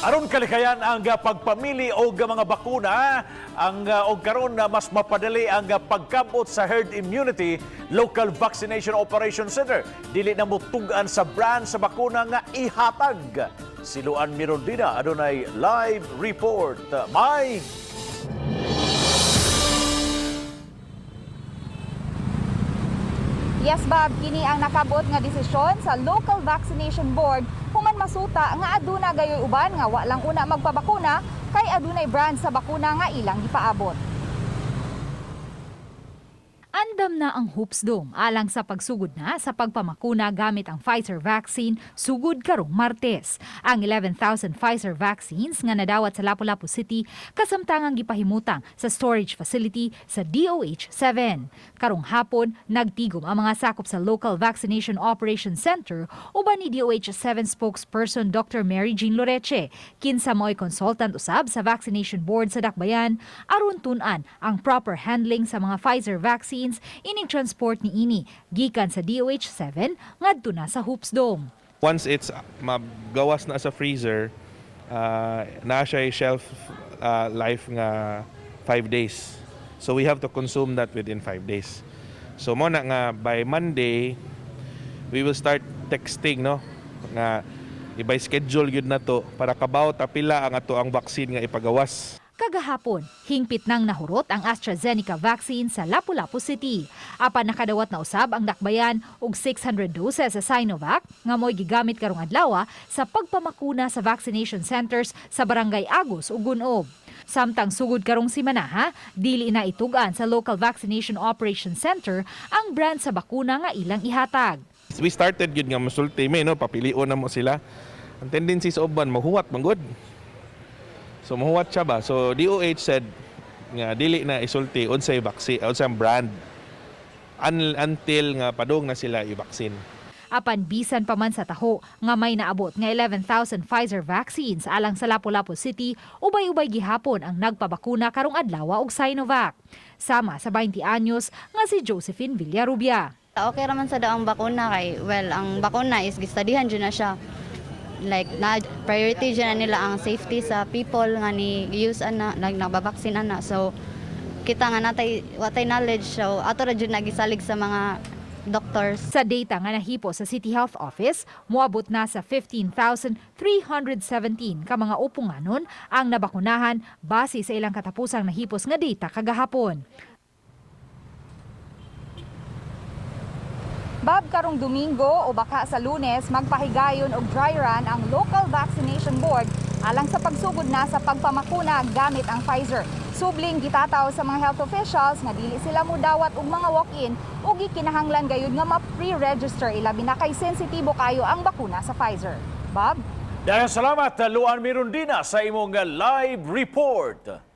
Aron kalikayan ang pagpamili og mga bakuna ang og karon na mas mapadali ang pagkabot sa herd immunity, Local Vaccination Operation Center dili na mutug-an sa brand sa bakuna nga ihatag. Si Luan Mirondina adunay live report. May Yes, Bob, kini ang nakabot nga desisyon sa Local Vaccination Board human masuta nga aduna gayoy uban nga wa lang una magpabakuna kay adunay brand sa bakuna nga ilang gipaabot. Andam na ang Hoops Dome alang sa pagsugod na sa pagpamakuna gamit ang Pfizer vaccine sugod karong Martes. Ang 11,000 Pfizer vaccines nga nadawat sa Lapu-Lapu City kasamtangang gipahimutang sa storage facility sa DOH 7. Karong hapon, nagtigom ang mga sakop sa Local Vaccination Operations Center uban ni DOH 7 spokesperson Dr. Mary Jean Loreche, kinsa mao'y consultant usab sa Vaccination Board sa Dakbayan, aron tun-an ang proper handling sa mga Pfizer vaccines ining transport niini gikan sa DOH 7 ngadto na sa Hoops Dome. Once it's magawas na sa freezer, naa siya shelf life nga 5 days. So we have to consume that within 5 days. So mo na nga by Monday we will start texting, no, nga ibay schedule gyud na to para kabaw ta pila ang ato ang vaccine nga ipagawas. Kagahapon, hingpit nang nahurot ang AstraZeneca vaccine sa Lapu-Lapu City. Apan nakadawat na usab ang Dakbayan og 600 doses sa Sinovac nga mo'y gigamit karong adlaw sa pagpamakuna sa vaccination centers sa Barangay Agos ug Gunob. Samtang sugod karong simanaha, dili na itug-an sa Local Vaccination Operations Center ang brand sa bakuna nga ilang ihatag. We started gyud nga musulti mi, no, papilion na mo sila. Ang tendency sa uban mahuwat man gud. So mahuwat siya ba? So DOH said nga dili na isulti unsay vaccine, unsay brand until nga padung na sila i-vaccine. Apan bisan pa man sa taho nga may naabot nga 11,000 Pfizer vaccines alang sa Lapu-Lapu City, ubay-ubay gihapon ang nagpabakuna karong adlaw og Sinovac. Sama sa 20 anyos nga si Josephine Villarubia. Okay raman sa daw ang bakuna kay, well, ang bakuna is gistadihan jud na siya, like na priority jud na nila ang safety sa people nga ni use ana, like nagbabaksin ana. So kita nga natay watay knowledge, so ato ra jud nagisalig sa mga doctors. Sa data nga nahipo sa City Health Office, moabot na sa 15,317 ka mga upunganon ang nabakunahan base sa ilang katapusang nahipos nga data kagahapon. Bob, karong Domingo o baka sa Lunes, magpahigayon og dry run ang Local Vaccination Board alang sa pagsugod na sa pagpamakuna gamit ang Pfizer. Subling gitataw sa mga health officials nga dili sila mudawat og mga walk-in ug gikinahanglan gayud nga ma-pre-register, ilabi na kay sensitibo kayo ang bakuna sa Pfizer. Bob? Daghang salamat, Luan Mirondina, sa imong live report.